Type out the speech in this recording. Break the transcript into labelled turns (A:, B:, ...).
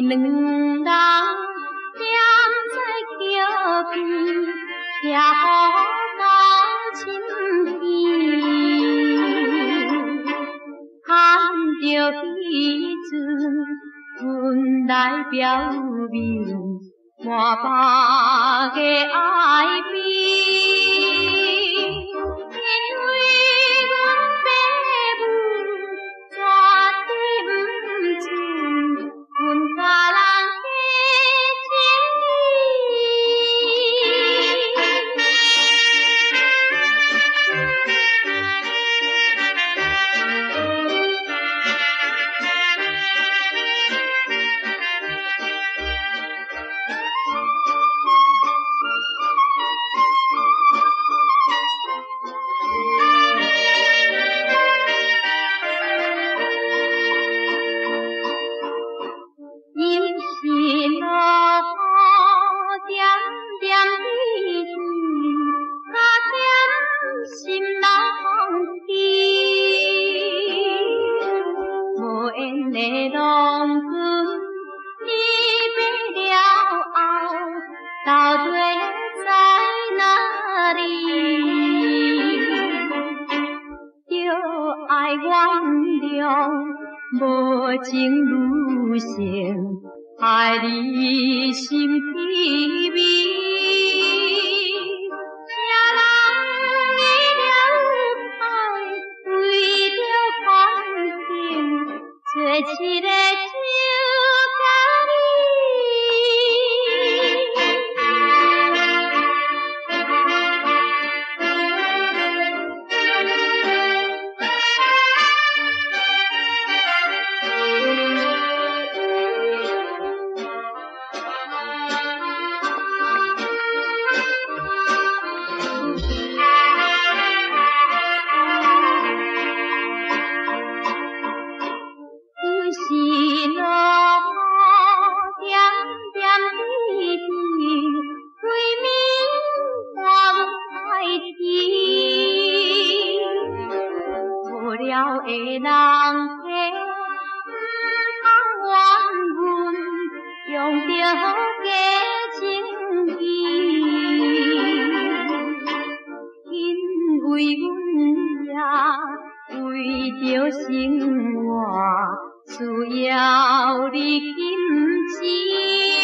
A: 兩人踮在橋邊，徛雨到深天，盼著彼陣，阮來表明滿腹的愛悲。因為阮爸母絕對毋准阮佮人結情義。又是落雨點點滴滴，加添心內風氣。無緣的郎君，離別了後，到底在哪裡？著愛原諒無情女性，害你心疲憊。啥人為了愛，為著感情，做一个酒家女。又是落雨點點滴滴，規暝伴阮愛啼。無聊的人客，毋通怨阮用著假情義，因為阮也為著生活需要你金錢。